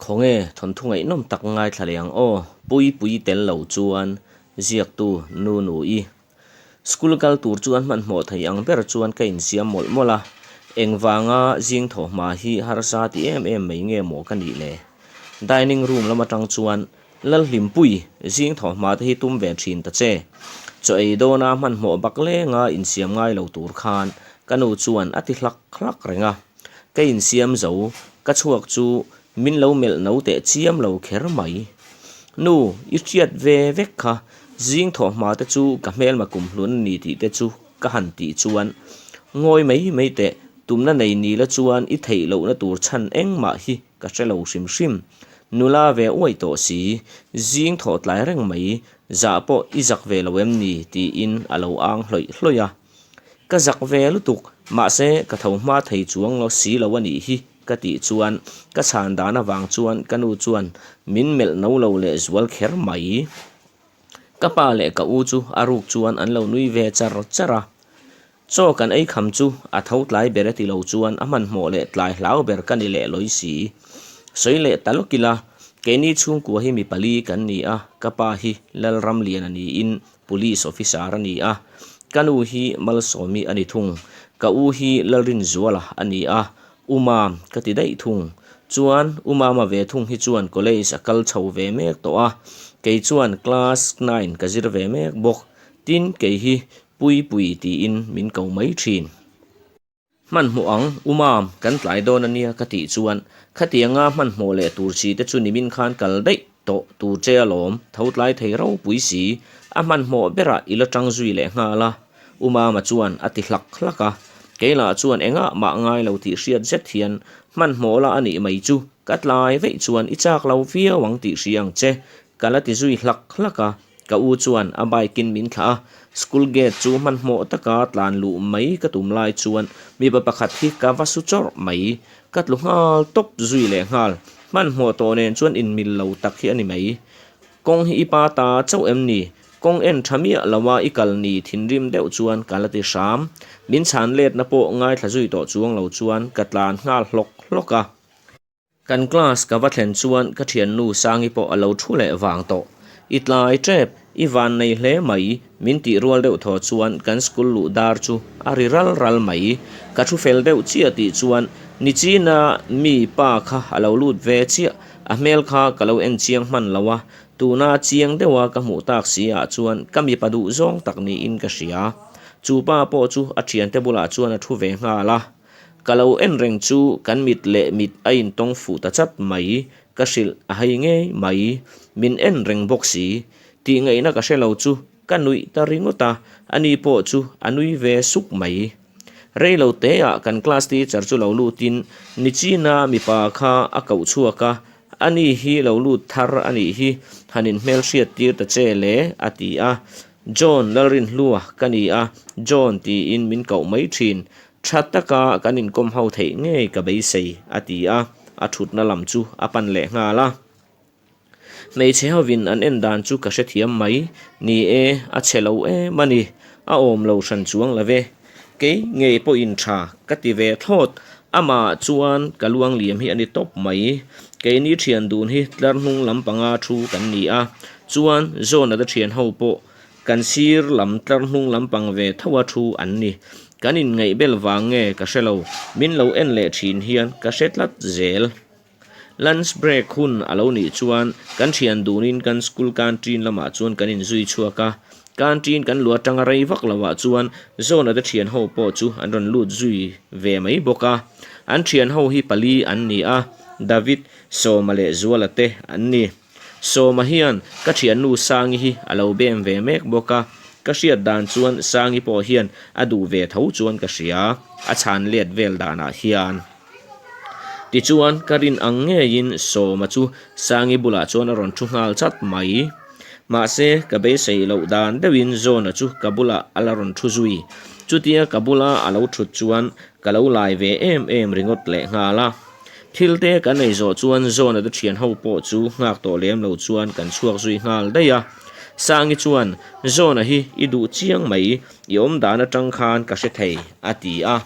Khawnge thawnthu ngaihnawm tak ngaithla leh ang aw, Puipui tel lo chuan ziaktu Nunu-i. School kal tur chuan hmanhmawh thei ang ber chuan ka insiam mawlh mawlh a, engvanga zing thawhhma hi harsa ti em em mai nge maw ka nih le? Dining room lam atang chuan Lalhlimpui, zing thawhhma te hi tum ve thin ta che. Chaw ei dawna hmanhmawh bak lenga insiam ngai lo tur khan ka nu chuan a ti hlak hlak reng a. Ka insiam zo, ka chhuak chu min lo melh no teh chiam lo kher mai. Nu, i hriat ve vek kha, zing thawhhma te chu ka hmelma kumhlun a ni tih te chu ka han tih chuan ngawi mai mai teh, tumna nei ni la chuan i theih lohna tur chhan engmah hi ka hre lo hrim hrim. Nula ve uaih tawh si, zing thawh tlai reng mai, zah pawh i zak ve lo em ni tiin a lo ang hlawih hlawih a. Ka zak ve lutuk, mahse ka tho hma thei chuang lo si lo a nih hi ka tih chuan ka chhan dan avang chuan ka nu chuan min melh no lo leh zual kher mai. Ka pa leh ka u chu a ruk chuan an lo nui ve char char a. Chaw kan ei kham chu a tho tlai ber e ti lo chuan a hmanhmawh leh tlai hlau ber ka ni leh lawi si. Sawi leh ta lawk ila, keini chhungkua hi mi pali kan ni a, ka pa hi Lalramliana niin Police officer a ni a, ka nu hi Malsawmi a ni thung. Ka u hi Lalrinzuala a ni a, U Mam ka ti daih thung. Chuan U Mama ve thung hi chuan college a kal chho ve mek tawh a, kei chuan class nine ka zir ve mek bawk. Tin, kei hi Puipui tiin min ko mai thin. Hmanhmawh ang, U Mam, kan tlai dawn a nia ka tih chuan khatianga hmanhmawh leh tur chi te chu nimin khan kal daih tawh tur che alawm, tho tlai thei ropui si, a hmanhmawh berah i la tang zui leh nghal a, U Mama chuan a ti hlak hlak a. Kei lah chuan engah mah ngai lo tih hriat zet hian hmanhmawh la a nih mai chu ka tlai veih chuan i chak lo viau ang tih hria ang che, ka la ti zui hlak hlak a. Ka u chuan a bike in min thlah a, school gate chu hmanhmawh taka tlan luh mai ka tum lai chuan mipa pakhat hi ka va su chawrh mai. Ka tlu nghal tawp zui leh nghal. Hmanhmawh tawh nen chuan inmil lo tak hi a ni mai. Kawng hi i pa ta chauh em ni? Kawng en tha miah lo a i kal ni thinrim deuh chuan ka la ti hram. Min chhan letna pawh ngaithla zui tawh chuang lo chuan ka tlan nghal hlawk hlawk a. Kan class ka va thlen chuan ka thiannu Sangi pawh a lo thu leh vang tawh. I tlai tep, i van nei hle mai, min tih rual deuh thaw chuan kan school luh dar chu a ri ral ral mai. Ka thu fel deuh chiah tih chuan Nichina mi pa kha a lo lut ve chiah, a hmel kha ka lo en chiang hman lo a, tuna chiang deuha ka hmuh tak si ah chuan ka mipa duh zawng tak niin ka hria. Chu pa pawh chu a thiante bulah chuan a thu ve nghal a. Ka lo en reng chu kan mit leh mit a intawng fuh ta chat mai, ka hrilh a hei ngei mai. Min en reng bawk si. Tih ngaihna ka hre lo chu ka nuih ta ringawt a, ani pawh chu a nui ve suk mai. Rei lo teah kan class teacher chu lo lutin Nichina mipa kha a koh chhuak a, ani hi lo lut thar a nih hi, han inhmelhriat tir ta che le a ti a. John Lalrinhlua ka ni a, John tiin min koh mai thin. Tha taka kan inkawm ho theih ngei ka beisei, a ti a, a thutna lam chu a pan leh nghal a. Hmeichhe hovin an en dan chu ka hrethiam mai, ni e, a chhe lo em a ni, a awm lo hran chuang lo ve. Kei ngei pawhin tha ka ti ve thlawt, amah chuan ka luang liam hi a ni tawp mai. Keini thian dun hi tlar hnung lam panga thu kan ni a, chuan John-a te thian ho pawh Kan sir lam tlar hnung lampang ve tho a thu an ni. Kan inngaih bel vang nge ka hre lo, min lo en leh thin hian ka hre tlat zel. Lunch break hun a lo nih chuan kan thian dunin kan school canteen lamah chuan kan inzui chhuak a. Canteen kan luah atanga rei vak loah chuan Zona te thian ho pawh chu an rawn lut zui ve mai bawk a. An thian ho hi pali an ni a, David, Sawma leh Zuala te an ni. Sawma hian ka thiannu Sangi hi a lo bem ve mek bawk a, ka hriat dan chuan Sangi pawh hian a duh ve tho chuan ka hria, a chhan let vel danah hian. Tichuan ka rin ang ngeiin Sawma chu Sangi bulah chuan a rawn thu nghal chat mai. Mahse ka beisei loh dan deuhin Zawna chu ka bulah a la rawn thu zui. Chutia ka bula a lo thut chuan ka lo lai ve em em ringawt leh nghal a. Thil te kan ei zawh chuan Zawna te thian ho pawh chu nghak tawh lem lo chuan kan chhuak zui nghal daih a. Sangi chuan, Zawna hi i duh chiang mai, i awm dan atang khan ka hre thei, a ti a.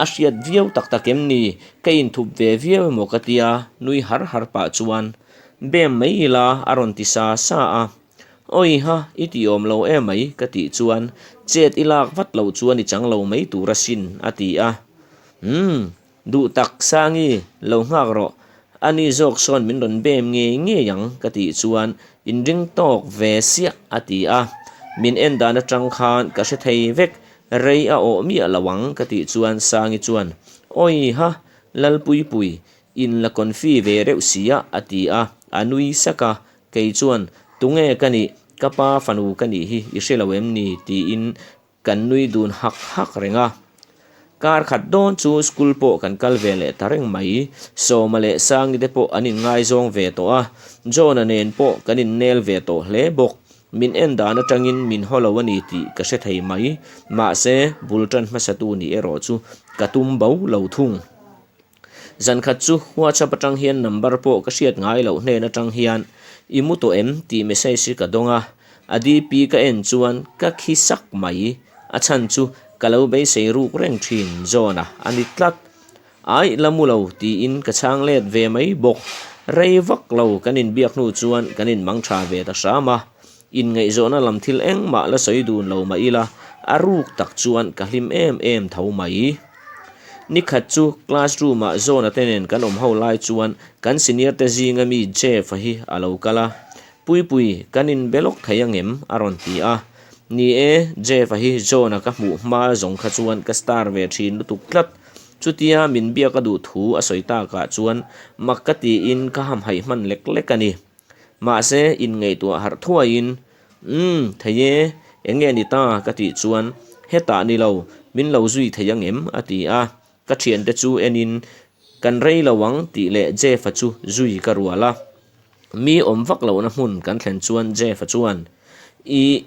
A hriat viau tak tak em ni? Ka inthup ve viau emaw ka tia, nui har har pah chuan bem mai ila a rawn ti sa sa a. Awiha, i ti awm lo emai ka tih chuan chet i lak vat loh chuan i chang lo mai tur asin a ti a. Umm, Duh tak Sangi, lo nghak rawh, ani zawk sawn min rawn bem ngei ngei ang ka tih chuan inring tawk ve siah a ti a, min en dan atang khan ka hre thei vek, rei a awh miah lo ang ka tih chuan Sangi chuan Awiha, Lalpuipui, in la confi ve reuh sia a ti a, a nui sak a, kei chuan Tunge ka nih, ka pa fanu ka nih hi i hre lo em ni? tiin Kan nui dun hak hak reng a. Kar khat dawn chu school pawh kan kal ve leh ta reng mai. Sawma leh Sangi te pawh an inngaizawng ve tawh a, John-a nen pawh kan innel ve tawh hle bawk. Min en dan atangin min haw lo a ni tih ka hre thei mai. Mahse, bul tan hmasatu nih erawh chu ka tum bo lo thung. Zan khat chu WhatsApp atang hian number pawh ka hriat ngai loh hnen atang hian i mu tawh em tih message hi ka dawng a, a DP ka en chuan ka khi sak mai, a chhan chu ka lo beisei ruk reng thin John-a a ni tlat. Aih la mu lo tiin ka chhang let ve mai bawk, rei vak lo kan inbiak hnu chuan kan inmang tha ve ta hram a, Inngaihzawhna lam thil engmah la sawi dun lo mah ila, a ruk tak chuan ka hlim em em tho mai. Nikhat chu class room ah Zona te nen kan awm ho lai chuan kan senior te zinga mi Jeff-a hi a lo kal a, Puipui, kan inbe lawk thei angem? a rawn ti a. Ni e, Jeff-a hi Zona ka hmuh hma zawng kha chuan ka star ve thin lutuk tlat. Chutia min biak a duh thu a sawi takah chuan mak ka tiin ka hamhaih hman lek lek a ni. Mahse, inngaihtuah harh thuaiin, Umm, thei e, eng nge ni ta? ka tih chuan, Hetah ni lo, min lo zui thei ang em? a ti a. Ka thiante chu enin, Kan rei lo ang tih leh Jeff-a chu zui ka rual a. Mi awm vak lohna hmun kan thlen chuan Jeff-a chuan, I,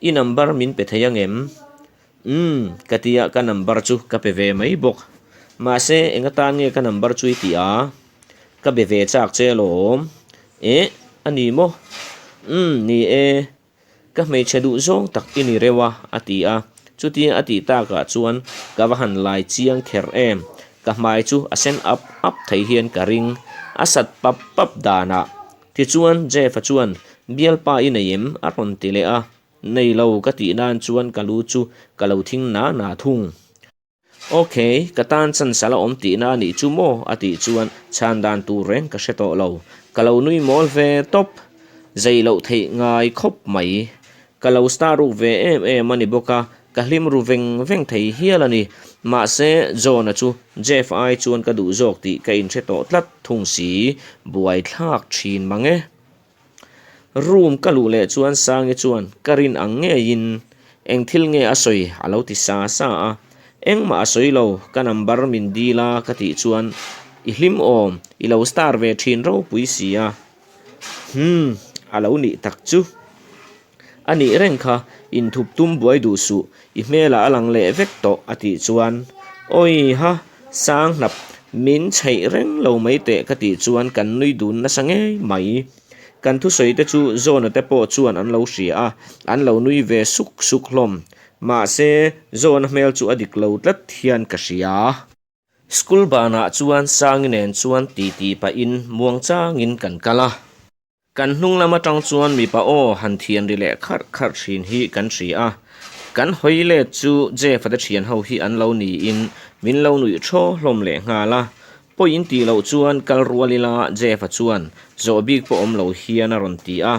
i number min pe thei ang em? Umm, ka ti a, ka number chu ka pe ve mai bawk. Mahse, eng atan nge ka number chu i tih a? Ka be ve chak che alawm. Eh, a ni maw? Umm, ni e. Ka hmeichhe duh zawng tak i ni reuh a, a ti a. Chutia a tih takah chuan ka va han lai chiang kher em. Ka hmai chu a sen up up thei hian ka ring. A sat pap pap danah. Tichuan Jeff-a chuan, Bialpa i nei em? a rawn ti leh a. Nei lo ka tih nan chuan ka lu chu ka lo thing na na thung. Ok, ka tan chance a la awm tihna a nih chu maw? a tih chuan chhan dan tur reng ka hre tawh lo. Ka lo nui mawl ve tawp. Zei loh theih ngai khawp mai. Ka lo star ruk ve em em a ni bawk a, ka hlim ru veng veng thei hial a ni. Mahse, John-a chu Jeff ai chuan ka duh zawk tih ka inhre tawh tlat thung si, buaithlak thin mang e. Room ka luh leh chuan Sangi chuan ka rin ang ngeiin eng thil nge a sawi a lo ti sa sa a, engmah a sawi lo ka number min dil a ka tih chuan i hlim awm i lo star ve thin ropui si a, hmm a lo nih tak chu. A nih reng kha, inthup tum buai duh suh, i hmelah a lang leh vek tawh a tih chuan, Awi ha, sang hnap, min chheih reng lo mai teh ka tih chuan kan nui dun nasa ngei mai. Kan thusawi te chu Zawna te pawh chuan an lo hria a, an lo nui ve suk suk hlawm. Mahse, Zawna hmel chu a dik lo tlat hian ka hria. School banah chuan Sangi nen chuan titi pahin muangchangin kan kal a. Kan hnung lam atang chuan mipa aw han thian ri leh kharh kharh thin hi kan hria a, kan hawi let chu Jeff-a te thian ho hi an lo niin min lo nuih thaw hlawm leh nghal a, pawi in tih loh chuan kal rual ila Jeff-a chuan zawh bik pawh awm lo hian a rawn ti a,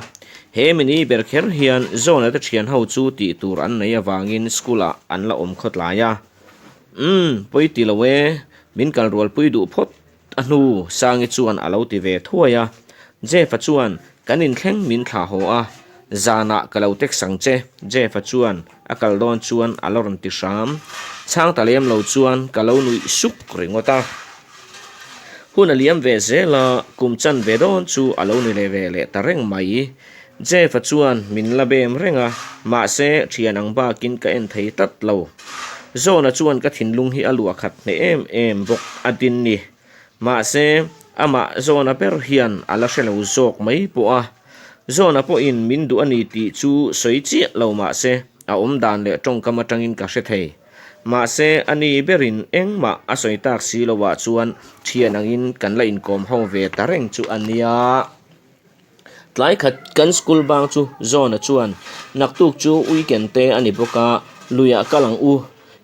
he mini ber kher hian John-a te thian ho chu tih tur an nei avangin school-ah an la awm khawtlai a, Umm, pawi ti lo e, min kal rualpui duh phawt. A hnu Sangi chuan a lo ti ve thuai a, Jeff-a chuan kan inthleng min thlah haw a, zanah ka lo text ang che, Jeff-a chuan a kal dawn chuan a la rawn ti hram. Chhang ta lem lo chuan ka lo nuih suk ringawt a. Hun a liam ve zel a, kum chan ve dawn chu a lo ni leh ve leh ta reng mai. Jeff-a chuan min la bem reng a, mahse thian ang bakin ka en thei tlat lo. Zona chuan ka thinlung hi a luah khat hneh em em bawk a tin ni. Mahse, amah Zona ber hian a la hre lo zawk mai pawh a. Zona pawhin min duh a ni tih chu sawi chiah lo mahse, a awm dan leh tawngkam atangin ka hre thei. Mahse, a ni berin engmah a sawi tak si loah chuan thian angin kan la inkawm ho ve ta reng chu a nia. Tlai khat kan school bang chu Zawna chuan, Naktuk chu weekend te a ni bawk a, luiah kal ang u,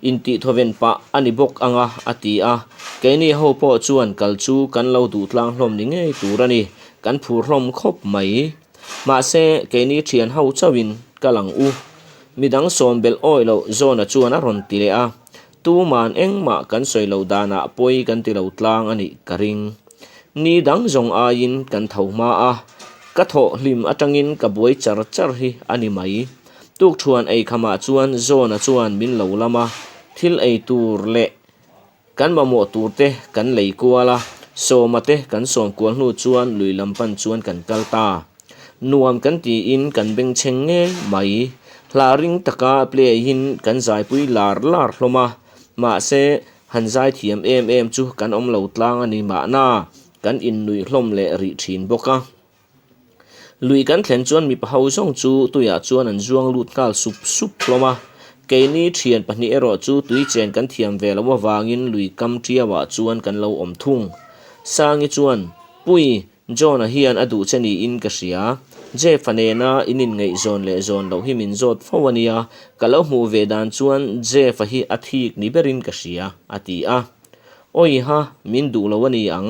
intih thawven pah a ni bawk ang a, a ti a. Keini ho pawh chuan kal chu kan lo duh tlang hlawm ni ngei tur a ni, kan phur hlawm khawp mai. Mahse, keini thian ho chauhin kal ang u. Midang sawm belh awih loh Zawna chuan a rawn ti leh a. Tuman engmah kan sawi loh danah pawi kan ti lo tlang a nih ka ring. Ni dang zawng aiin kan tho hma a, ka thawh hlim atangin ka buai char char hi a ni mai. Tukthuan ei khamah chuan Zawna chuan min lo lam a, thil ei tur leh kan mamawh tur te kan lei kual a, Sawma te kan sawm kual hnu chuan lui lam pan chuan kan kal ta. Nuam kan tiin kan bengchheng ngei mai. Hla ring taka play in kan zaipui lar lar hlawm a, mahse han zai thiam em em chu kan awm lo tlang a ni mahna kan innuih hlawm leh rih thin bawk a. Lui kan thlen chuan mipa ho zawng chu tuiah chuan an zuang lut nghal sup sup hlawm a, keini thian pahnih erawh chu tui chen kan thiam ve loh avangin lui kam tiauah chuan kan lo awm thung. Sangi chuan, Pui, John-a hian a duh che niin ka hria. Jeff-a nena in inngaihzawn leh zawn loh hi min zawt fo a nia, ka lo hmuh ve dan chuan Jeff-a hi a thik ni berin ka hria, a ti a. Awiha, min duh lo a ni ang,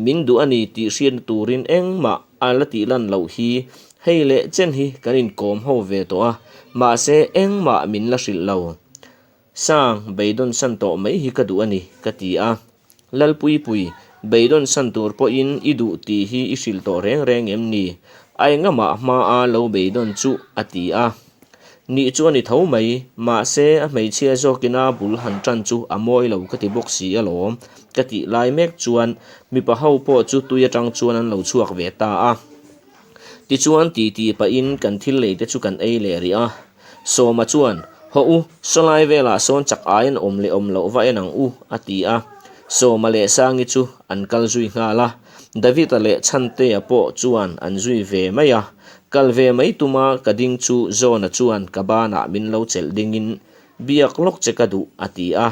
min duh a ni tih hriatna turin engmah a la tih lan loh hi, hei leh chen hi kan inkawm ho ve tawh a, mahse engmah min la hrilh lo. Sang, beidawn san tawh mai hi ka duh a ni, ka ti a. Lalpuipui, beidawn san tur pawhin i duh tih hi i hrilh tawh reng reng em ni? A engamah hmaa lo beidawn chu, a ti a. Nih chu a ni tho mai, mahse a hmeichhia zawkina bul han tan chu a mawi lo ka ti bawk si alawm, ka tih lai mek chuan mipa ho pawh chu tui atang chuan an lo chhuak ve ta a. Tichuan titi pahin kan thil lei te chu kan ei leh rih a. Sawma chuan, Hawh u, sawlai velah sawn chak ai an awm leh awm loh va en ang u, a ti a. Sawma leh Sangi chu an kal zui nghal a. David-a leh Chhantea pawh chuan an zui ve mai a. Kal ve mai tuma ka ding chu Zawna chuan ka banah min lo chelh dingin, Biak lawk che ka duh, a ti a.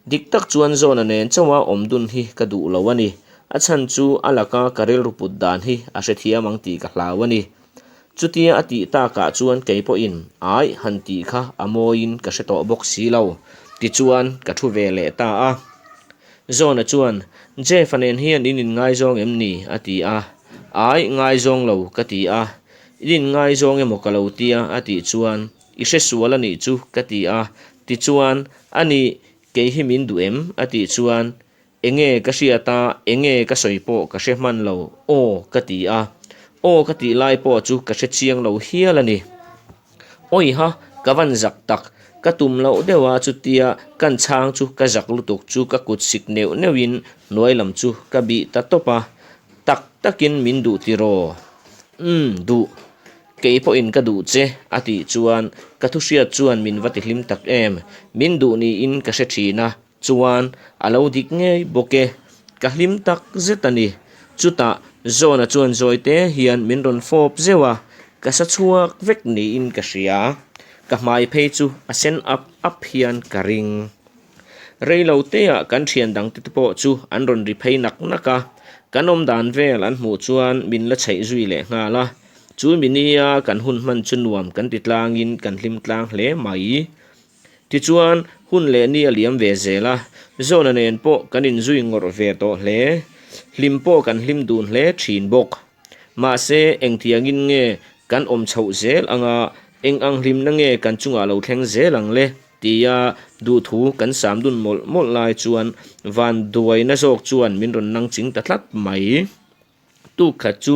Dik tak chuan Zawna nen chauha awm dun hi ka duh lo a ni. A chhan chu a laka ka rilru put dan hi a hrethiam ang tih ka hlau a ni. Chutia a tih takah chuan kei pawhin ai han tih kha a mawiin ka hre tawh bawk si lo. Tichuan ka thu ve leh ta a. Zawna chuan, Jeff-a nen hian in inngaizawng em ni? a ti a. Ai, ngaizawng lo ka ti a. In inngaizawng emaw ka lo tia a tih chuan, I hre sual a nih chu ka ti a. Tichuan, A nih, kei hi min duh em? a tih chuan, Enge ka hriat a, enge ka sawi pawh ka hre hman lo, aw ka ti a. Aw ka tih lai pawh chu ka hre chiang lo hial a ni. Awiha, ka van zak tak, ka tum loh deuh a chutia kan chhang chu ka zak lutuk chu ka kut sik neuh neuhin hnuai lam chu ka bih ta tawp a. Tak takin min duh tiraw? Umm, duh. Kei pawhin ka duh che, a tih chuan ka thu hriat chuan min va tihlim tak em. Min duh niin ka hre thin a. Chuan a lo dik ngei bawk e, ka hlim tak zet a ni. Chutah Zawna chuan zawi te hian min rawn fawp zeuh a, ka sa chhuak vek niin ka hria. Ka hmai phei chu a sen ap ap hian ka ring. Rei lo teah kan thian dangte te pawh chu an rawn ri phei nak nak a, kan awm dan vel an hmuh chuan min la chheih zui leh nghal a. Chu minia kan hun hman chu nuam kan ti tlangin kan hlim tlang hle mai. Tichuan, hun leh ni a liam ve zel a, Zawna nen pawh kan inzui ngawrh ve tawh hle. Hlim pawh kan hlim dun hle thin bawk. Mahse, engtiangin nge kan awm chhoh zel anga eng ang hlimna nge kan chungah lo thleng zel ang le? tia duhthu kan sam dun mawlh mawlh lai chuan vanduaina zawk chuan min rawn nang ching ta tlat mai. Tuk khat chu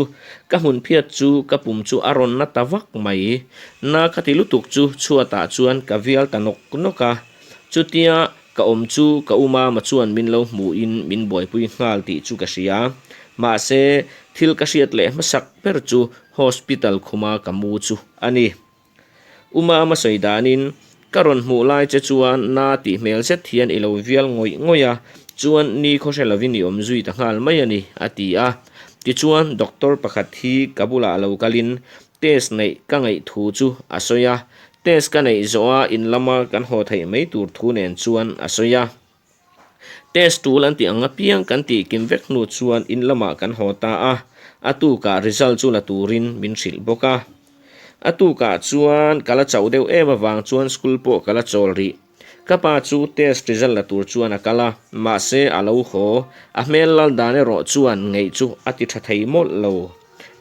ka hmun phiat chu ka pum chu a rawn na ta vak mai. Na ka ti lutuk chu chhuatah chuan ka vial ta nawk nawk a. Chutia ka awm chu ka u mama chuan min lo hmuhin min buaipui nghal tih chu ka hria. Mahse, thil ka hriat leh hmasak ber chu hospital khuma ka mu chu a ni. U Mama sawi danin, Ka rawn hmuh lai che chuan na tih hmel zet hian i lo vial ngawih ngawih a, chuan ni khaw hre lovin i awm zui ta nghal mai a ni, a ti a. Tichuan, doctor pakhat hi ka bulah lo kalin test neih ka ngaih thu chu a sawi a. Test ka neih zawha in lama kan haw theih mai tur thu nen chuan a sawi a. Test tul an tih ang apiang kan tih kim vek hnu chuan in lamah kan haw ta a, a tukah result chu la turin min hrilh bawk a. A tukah chuan ka la chauh deuh em avang chuan school pawh ka la chawl rih. Ka pa chu test result la tur chuan a kal a, mahse a lo haw. A hmel lal dan erawh chuan ngeih chu a ti tha thei mawlh lo.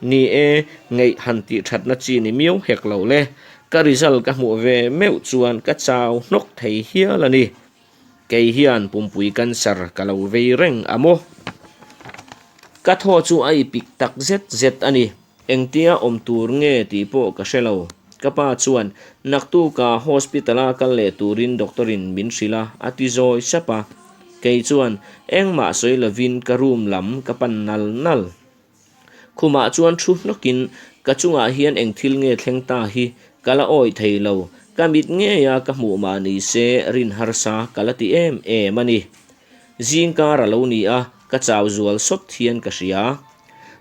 Ni e, ngeih han tih thatna chi ni miau hek lo le. Ka result ka hmuh ve meuh chuan ka chau hnawk thei hial a ni. Kei hian pumpui cancer ka lo vei reng a maw? Ka thaw chu a ipik tak zet zet a ni. Engtia awm tur nge tih pawh ka hre lo. Ka pa chuan naktuka hospital-a kal leh turin doctor-in min hrilh a, a ti zawi sap a. Kei chuan engmah sawi lovin ka room lam ka pan nal nal. Khumah chuan thu hnawkin ka chungah hian eng thil nge thleng ta hi ka la awih thei lo, ka mit ngeia ka hmuh mah ni se rin harsa ka la ti em em a ni. Zingkar a lo ni a, ka chau zual sawt hian ka hria.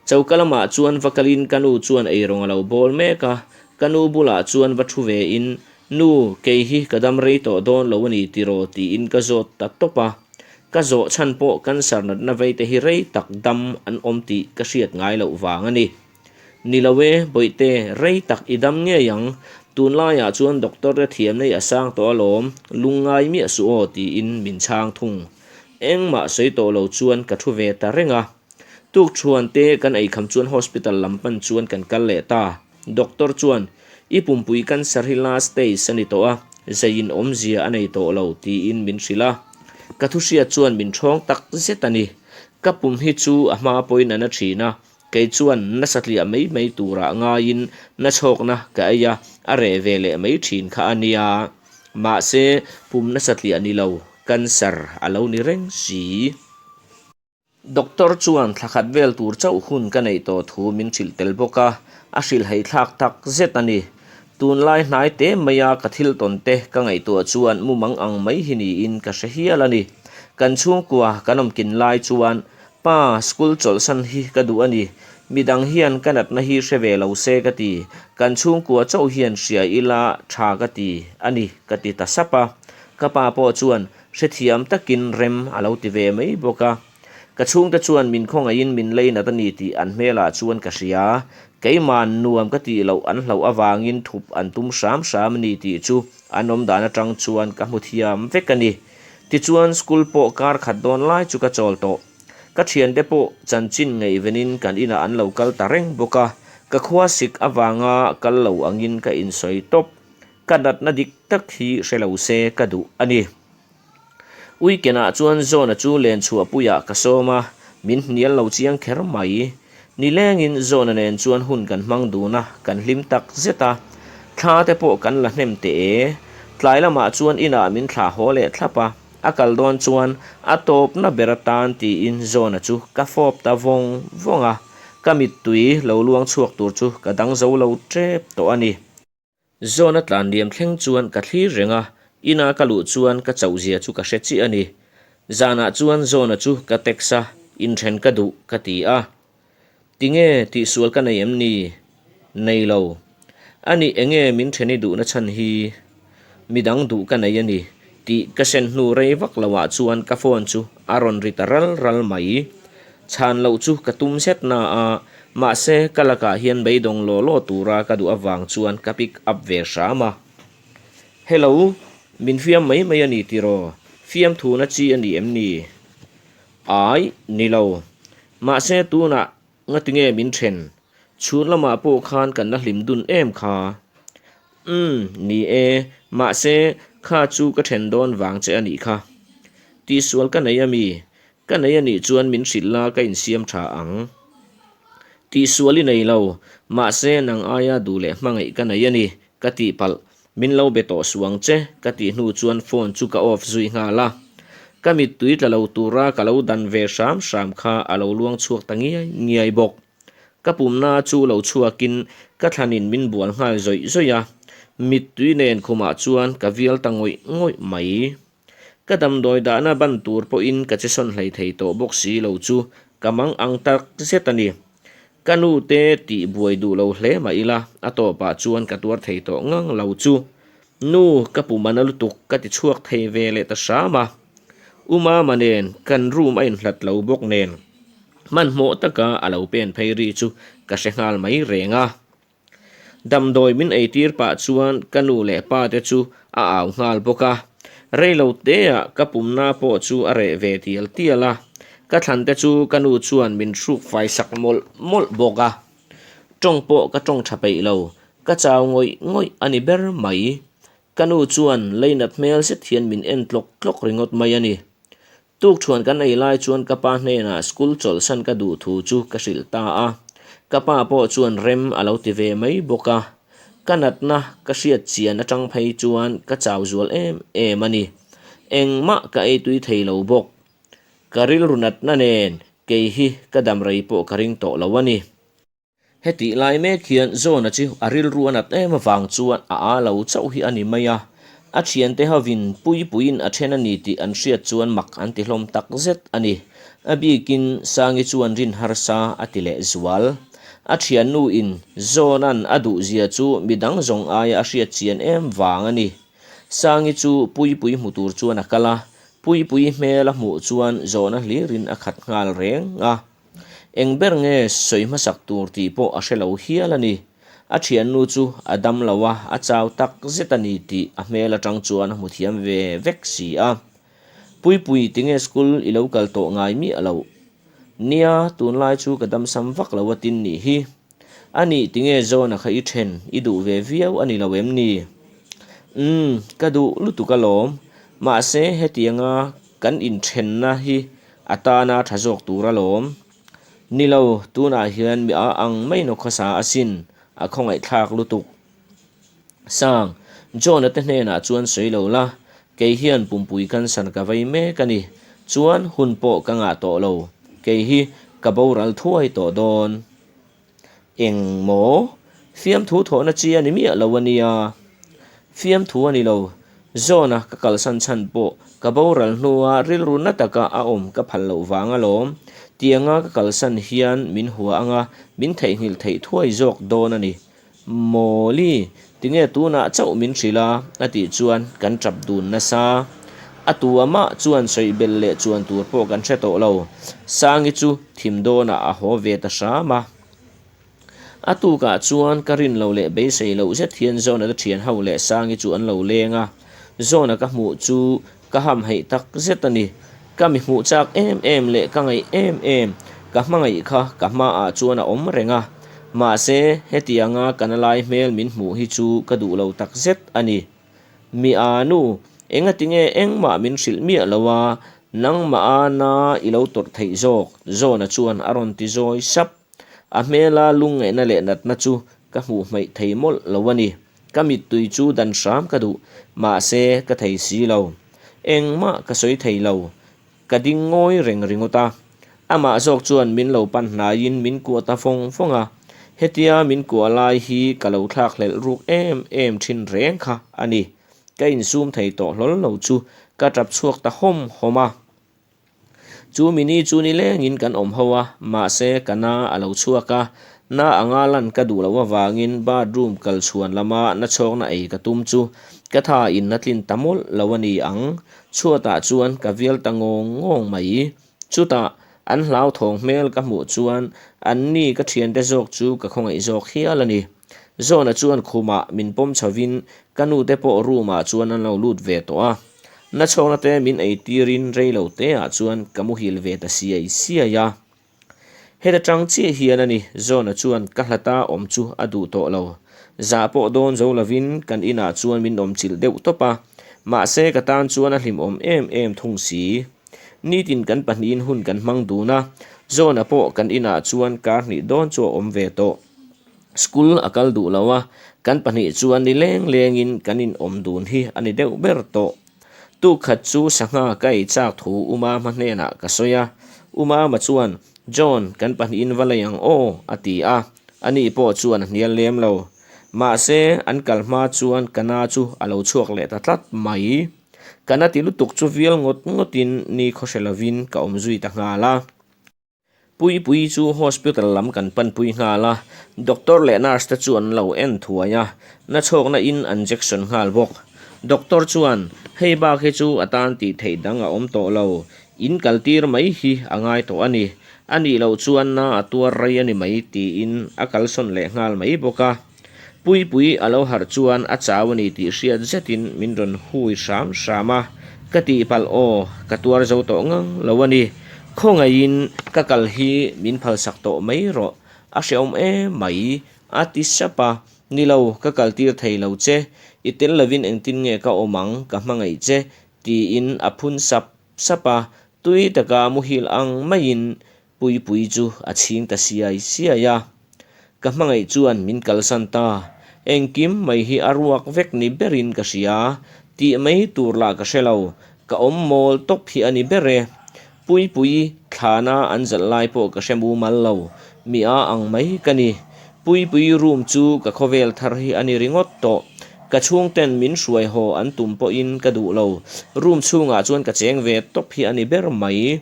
Choka lamah chuan va kalin ka nu chuan eirawng a lo bawl mek a, ka nu bulah chuan va thu vein, Nu, kei hi ka dam rei tawh dawn lo a ni tiraw tiin ka zawt ta tawp a. Ka zawh chhan pawh cancer natna vei te hi rei tak dam an awm tih ka hriat ngai loh vang a ni. Ni lo e, Bawihte, rei tak i dam ngei ang. Tunlaiah chuan doctor te thiamna hi a sang tawh alawm, lungngai miah suh aw tiin min chhang thung. Engmah sawi tawh lo chuan ka thu ve ta reng a. Tukṭhuan te kan eikham chuan hospital lam pan chuan kan kal leh ta. Doctor chuan, I pumpui cancer hi last stage a ni tawh a, zeiin awmzia a nei tawh lo, tiin min hrilh a. Ka thu hriat chuan min ṭhawng tak zet a ni. Ka pum hi chu a hma pawhin a na ṭhin a, kei chuan nasa tliah mai mai turah ngaiin nachhawkna ka ei a, a reh ve leh mai ṭhin kha a nia. Mahse, pum nasa tliah ni lo, cancer a lo ni reng si. Doctor chuan thla khat vel tur chauh hun ka neih tawh thu min hrilh tel bawk a, a hrilhhei thlak tak zet a ni. Tunlai hnai te maia ka thil tawn te ka ngaihtuah chuan mumang ang mai hi niin ka hre hial a ni. Kan chhungkua kan awm kin lai chuan, Pa, school chawlhsan hi ka duh a ni. Midang hian ka natna hi hre ve lo se ka ti. Kan chhungkua chauh hian hria ila tha ka ti a ni ka ti ta sap a. Ka pa pawh chuan, Hrethiam takin rem a lo ti ve mai bawk a. Ka chhungte chuan min khawngaihin min leinat a ni tih an hmelah chuan ka hria. Keima'n nuam ka tih loh an hlauh avangin thup an tum hram hram a ni tih chu an awmdan atang chuan ka hmu thiam vek a ni. Tichuan school pawh kar khat dawn lai chu ka chawl tawh. Ka thiante pawh chanchin ngaihvenin kan inah an lo kal ta reng bawk a. Ka khua sik avanga kal lo angin ka insawi tawp. Ka natna dik tak hi hre lo se ka duh a ni. Weekend-ah chuan Zona chu len chhuahpuiah ka sawm a, min hnial lo chiang kher mai. Nilengin Zona nen chuan hun kan hmang dun a, kan hlim tak zet a. Thla te pawh kan la hnem teh e. Tlai lamah chuan inah min thlah haw leh thlap a, a kal dawn chuan a tawpna ber atan tiin Zona chu ka fawp ta vawng vawng a, ka mittui lo luang chhuak tur chu ka dang zo lo tep tawh a ni. Zawna tlan liam thleng chuan ka thlir reng a, ina ka luh chuan ka chauh zia chu ka hre chiah a ni. Zanah chuan Zawna chu ka text a, inthen ka duh ka ti a. Tinge tihsual ka nei em ni? Nei lo. Anih enge min then i duhna chhan hi? Midang duh ka nei a ni tih ka sen hnu rei vak loah chuan ka phone chu a rawn ri ta ral ral mai. Chhan loh chu ka tum zet na a, mahse ka lakah hian beidawng law law tura ka duh avang chuan ka pick up ve hram a. Hello, min fiam mai mai a ni tiraw? Fiamthuna chi a ni em ni? Ai, ni lo. Mahse tunah Ngatinge min then? Chhun lamah pawh khan kan la hlim dun em kha? Umm, ni e, mahse kha chu ka then dawn vang che a nih kha. Tihsual ka nei a mi? Ka nei a nih chuan min hrilh la ka insiam tha ang. Tihsual i nei lo, mahse nang aia duh leh hmangaih ka nei a ni, ka tihpalh. Min lo be tawh suh ang che, ka tih hnu chuan phone chu ka off zui nghal a. Ka mittui tla lo tura ka lo dan ve hram hram kha a lo luang chhuak ta ngiai ngiai bawk. Ka pumna chu lo chhuakin ka thlanin min bual nghal zawih zawih a, mittui nen khumah chuan ka vial ta ngawih ngawih mai. Ka damdawi dahna ban tur pawhin ka che sawn hlei thei tawh bawk si lo chu ka mang ang tak zet a ni. Ka nu te tih buai duh lo hle mah ila a tawpah chuan ka tuar thei tawh ngang lo chu. Nu, ka pum a na lutuk ka ti chhuak thei ve leh ta hram a. U Mama nen kan room a inhlat lo bawk nen hmanhmawh taka a lo pen phei ri chu ka hre nghal mai reng a. Damdawi min eitir pah chuan ka nu leh pa te chu a au nghal bawk a. Reilo teah ka pumna pawh chu a reh ve tial tial a. Ka thlan te chu ka nu chuan min hruk fai sak mawlh mawlh bawk a. Tawng pawh ka tawng tha peih lo, ka chau ngawih ngawih a ni ber mai. Ka nu chuan leinat hmel zet hian min en tlawk tlawk ringawt mai a ni. Tukṭhuan kan ei lai chuan ka pa hnenah school chawlhsan ka duh thu chu ka hrilh ta a, ka pa pawh chuan rem a lo ti ve mai bawk a. Ka natna ka hriat chian aṭang phei chuan ka chau zual em em a ni. Engmah ka ei tui thei lo bawk. Ka rilru natna nen kei hi ka dam rei pawh ka ring tawh lo a ni. Hetih lai mek hian Zawna chu a rilru a nat em avang chuan a aa lo chauh hi a ni mai a, a thiante hovin Puipuiin a then a ni tih an hriat chuan mak an ti hlawm tak zet a ni. A bikin Sangi chuan rin harsa a ti leh zual. A thiannuin Zawna'n a duhzia chu midang zawng aia a hriat chian em vang a ni. Sangi chu Puipui hmu tur chuan a kal a, Puipui hmel a hmuh chuan Zawna hlirin a khat nghal reng a. Eng ber nge sawi hmasak tur tih pawh a hre lo hial a ni. A thiannu chu a dam lo a, a chau tak zet a ni tih a hmel atang chuan a hmu thiam ve vek si a. Puipui tinge school i lo kal tawh ngai miah loh? Nia, tunlai chu ka damsam vak lo a tin nih hi. A nih tinge Zawna kha i then i duh ve viau a ni lo em ni? Umm, ka duh lutuk alawm. Mahse hetianga kan inthenna hi A tana tha zawk tur alawm. Ni lo, tunah hian mi a ang mai nawk hmasa asin, a khawngaihthlak lutuk. Sang, John-a te hnenah chuan sawi lo la, kei hian pumpui cancer ka vei mek a ni. Chuan hun pawh ka ngah tawh lo, kei hi ka boral thuai tawh dawn. Eng maw? Fiamthu thawhna chi a ni miah lo a nia. Fiamthu a ni lo. Zawna ka kalsan chhan pawh ka boral hnua rilru na taka a awm ka phal loh vang alawm. Tianga ka kalsan hian min hua anga min theihnghilh theih thuai zawk dawn a ni. Mawli, tinge tunah chauh min hrilh a? a tih chuan kan tap dun nasa. A tu a mah chuan sawi belh leh chuan tur pawh kan hre tawh lo. Sangi chu thim dawnah a haw ve ta hram a. A tukah chuan ka rin lo leh beisei loh zet hian Zawna te thian ho leh Sangi chu an lo leng a. Zawna ka hmuh chu Ka hamhaih tak zet a ni. Ka mi hmuh chak em em leh ka ngaih em em, ka hmangaih kha ka hmaah chuan a awm reng a. Mahse, hetianga ka na lai hmel min hmuh hi chu ka duh lo tak zet a ni. Mi a nu, engatinge engmah min hrilh miah lo a, nangmah a na i lo tawrh theih zawk, Zawna chuan a rawn ti zawi sap. A hmela lungngaihna leh natna chu ka hmuh hmaih thei mawlh lo a ni. Ka mittui chu dan hram ka duh, mahse ka thei si lo. Engmah ka sawi thei lo, ka ding ngawi reng ringawt a. Amah zawk chuan min lo pan hnaiin min kuah ta fawng fawng a, hetia min kuah lai hi ka lo thlak hlelh ruk em em thin reng kha a ni. Ka insum thei tawh hlawl lo chu ka tap chhuak ta hawm hawm a. Chu mini chu ni lengin kan awm ho a, mahse ka na a lo chhuak a, na anga lan ka duh loh avangin bathroom kal chhuan lama na chhawkna ei ka tum chu ka tha in a tlin ta mawlh lo a ni ang, chhuatah chuan ka vial ta ngawng ngawng mai. Chutah an hlauthawng hmel ka hmuh chuan an ni ka thiante zawk chu ka khawngaih zawk hial a ni. Zawna chuan khumah min pawm chhovin ka nute pawh room ah chuan an lo lut ve tawh a. Na chhawkna te min ei tirin rei lo te ah chuan ka muhil ve ta siai siai a. Heta tang chiah hian a ni Zawna chuan ka hlata awm chu a duh tawh lo. Zah pawh dawn zo lovin kan inah chuan min awm chilh deuh tawp a, mahse ka tan chuan a hlimawm em em thung si. Nitin kan pahnihin hun kan hmang dun a, Zawna pawh kan inah chuan kar hnih dawn chu a awm ve tawh. School a kal duh lo a, kan pahnih chuan ni leng lengin kan inawm dun hi a ni deuh ber tawh. Tuk khat chu sangha ka ei chak thu U Mama hnenah ka sawi a, U Mama chuan, John, kan pahnihin va lei ang aw, a ti a, ani pawh chuan a hnial lem lo. Mahse, an kal hma chuan ka na chu a lo chhuak leh ta tlat mai. Ka na ti lutuk chu vial ngawt ngawtin ni khawhre lovin ka awm zui ta nghal a. Puipui chu hospital lam kan panpui nghal a, doctor leh nurse te chu an lo en thuai a, nachhawkna in an jection nghal bawk. Doctor chuan, Hei bak hi chu a tan tih theih dang a awm tawh lo. In kaltir mai hi a ngai tawh a ni. A nih loh chuan na a tuar rei a ni mai, tiin a kalsawn leh nghal mai bawk a. Puipui a lo harh chuan a chau a ni tih hriat zetin min rawn hui hram hram a, Ka tihpalh aw, ka tuar zo tawh ngang lo a ni. Khawngaihin ka kal hi min phalsak tawh mai rawh, a hrehawm em mai, a ti sap a. Ni lo, ka kaltir thei lo che, i tel lovin engtin nge ka awm ang, ka hmangaih che, tiin a phun sap sap a, tui taka muhil ang maiin Puipui chu a chhing ta siai siai a. Ka hmangaih chuan min kalsan ta, engkim mai hi a ruak vek ni berin ka hria, tih mai tur lah ka hre lo, ka awm mawl tawp hi a ni ber e. Puipui thlana an zalh lai pawh ka hre mumal lo, mi a ang mai ka ni. Puipui room chu ka khawvel thar hi a ni ringawt tawh. Ka chhungten min hruai haw an tum pawhin ka duh lo, room chhungah chuan ka cheng ve tawp hi a ni ber mai.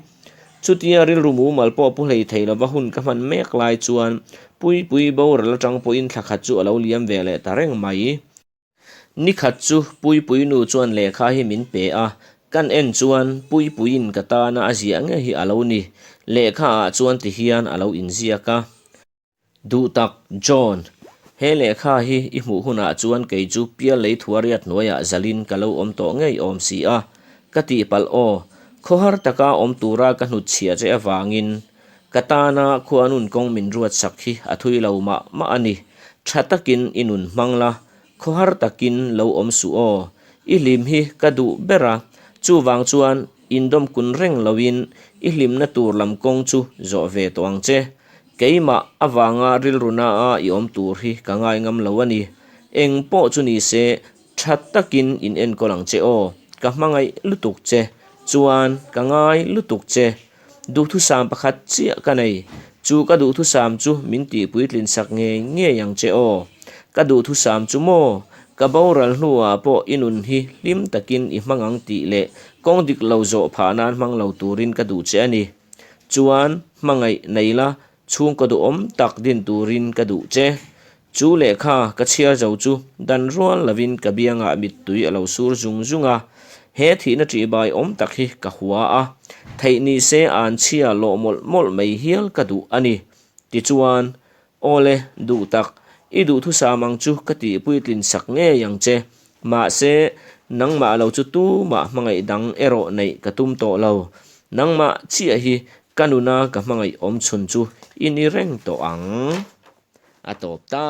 Chutia rilru mumal pawh pu hlei thei lova hun ka hman mek lai chuan Puipui boral atang pawhin thla khat chu a lo liam ve leh ta reng mai. Nikhat chu Puipui nu chuan lehkha hi min pe a, kan en chuan Puipuiin ka tana a ziah ngei hi a lo ni. Lehkha ah chuan tihian a lo inziak a. Duh tak, John. He lehkha hi i hmuh hunah chuan kei chu pial lei thuariat hnuaiah zalin ka lo awm tawh ngei awm si a, ka tihpalh aw. Khawhar taka awm tura ka hnutchhiah che avangin ka tana khua nun kawng min ruatsak hi a thui lo mah mah a ni. Tha takin i nun hmang la, khawhar takin lo awm suh aw. I hlim hi ka duh ber a, chuvang chuan indawm kun reng loin i hlimna tur lam kawng chu zawh ve tawh ang che. Keimah avanga rilru na-a i awm tur hi ka ngai ngam lo a ni. Eng pawh chu ni se, tha takin in enkawl ang che aw. Ka hmangaih lutuk che. Chuan, ka ngai lutuk che. Duhthusam pakhat chiah ka nei. Chu ka duhthusam chu min tihpuitlin sak ngei ngei ang che aw. Ka duhthusam chu maw? Ka boral hnuah pawh i nun hi hlim takin i hmang ang tih leh kawng dik lo zawh phah nan hmang lo turin ka duh che a ni. Chuan hmangaih nei la, chhungkaw duhawm tak din turin ka duh che. Chu lehkha ka chhiar zo chu dan rual lovin ka biangah mittui a lo sur zung zung a. He thihna ṭihbai awm tak hi ka hua a, theih ni se an chhia lawh mawlh mawlh mai hial ka duh a ni. Tichuan, Awle, duh tak, i duhthusam ang chu ka tih puitlin sak ngei ang che. Mahse, nangmah lo chu tumah hmangaih dang erawh neih ka tum tawh lo. Nangmah chiah hi ka nuna ka hmangaih awm chhun chu i ni reng tawh ang. A tawp ta.